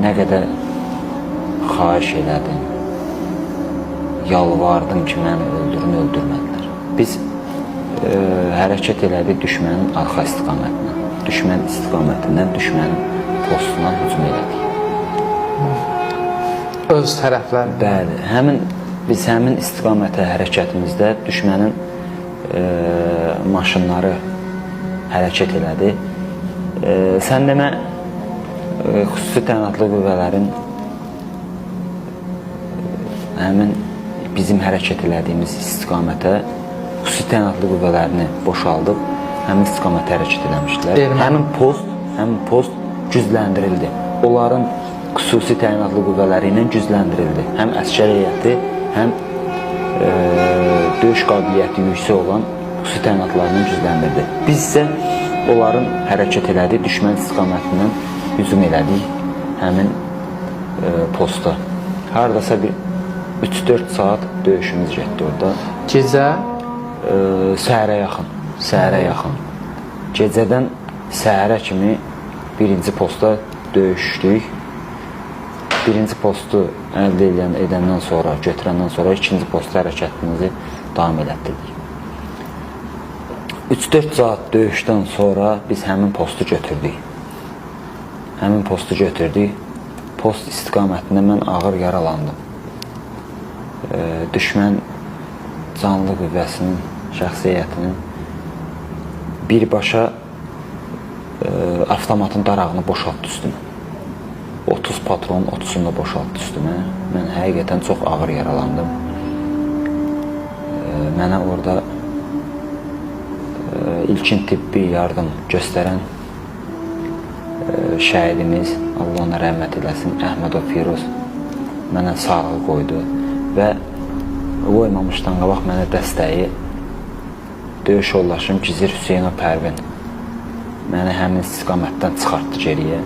Nə qədər xahiş elədim, yalvardım ki, məni öldürün, öldürmədilər. Biz hərəkət elədik düşmənin arxa istiqamətinə. Düşmən istiqamətindən düşmənin postuna hücum elədik. Öz tərəfləri. Bəli, biz həmin istiqamətə hərəkətimizdə düşmənin maşınları hərəkət elədi. Sən demə xüsusi təyinatlı qüvvələrin həmin bizim hərəkət elədiyimiz istiqamətə xüsusi təyinatlı qüvvələrini boşaldıb həmin istiqamətə hərəkət eləmişdilər. Erməni. Həmin post gücləndirildi. Onların xüsusi təyinatlı qüvvələri ilə gücləndirildi. Həm əsgər heyəti, həm döyüş qabiliyyəti yüksək olan xüsusi təyinatlarla gücləndirdi. Biz isə onların hərəkət elədik, düşmən istiqamətindən hücum elədik həmin posta. Hardasa bir 3-4 saat döyüşümüz getdi orada. Gecə Səhərə yaxın, səhərə yaxın. Gecədən səhərə kimi birinci postda döyüşdük. Birinci postu əldə edəndən sonra, götürəndən sonra ikinci posta hərəkətimizi davam elətdirdik. 3-4 saat döyüşdən sonra biz həmin postu götürdük. Həmin postu götürdük. Post istiqamətində mən ağır yaralandım. Düşmən canlı qüvvəsinin, şəxsi heyətinin birbaşa avtomatın darağını boşaltdı üstümə. 30 patronun 30-unu da boşaltdı üstümə. Mən həqiqətən çox ağır yaralandım. Mənə orada ilkin tibbi yardım göstərən şəhidimiz, Allah ona rəhmət eləsin, Əhmədov Firuz mənə sarğı qoydu və qoymamışdan qabaq mənə dəstəyi döyüş yoldaşım Gizir Hüseynov Pərvin məni həmin istiqamətdən çıxartdı geriyə.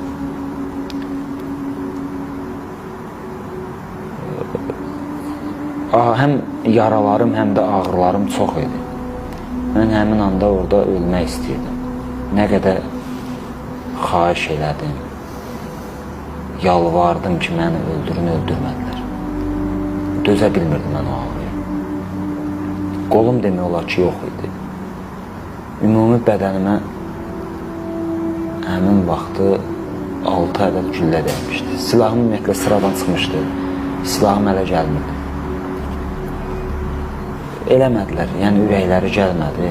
Həm yaralarım, həm də ağrılarım çox idi. Mən həmin anda orada ölmək istəyirdim. Nə qədər xahiş elədim, yalvardım ki, məni öldürün, öldürmədilər. Dözə bilmirdim mən o ağrıya. Qolum demək olar ki, yox idi. Ümumi bədənimə həmin vaxtı 6 ədəd güllə dəymişdi. Silahım ümumiyyətlə sıradan çıxmışdı. Silahım ələ gəlmirdi. Eləmədilər, yəni ürəkləri gəlmədi.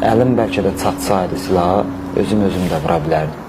Əlim bəlkə də çatsaydı silaha, özüm də vura bilərdim.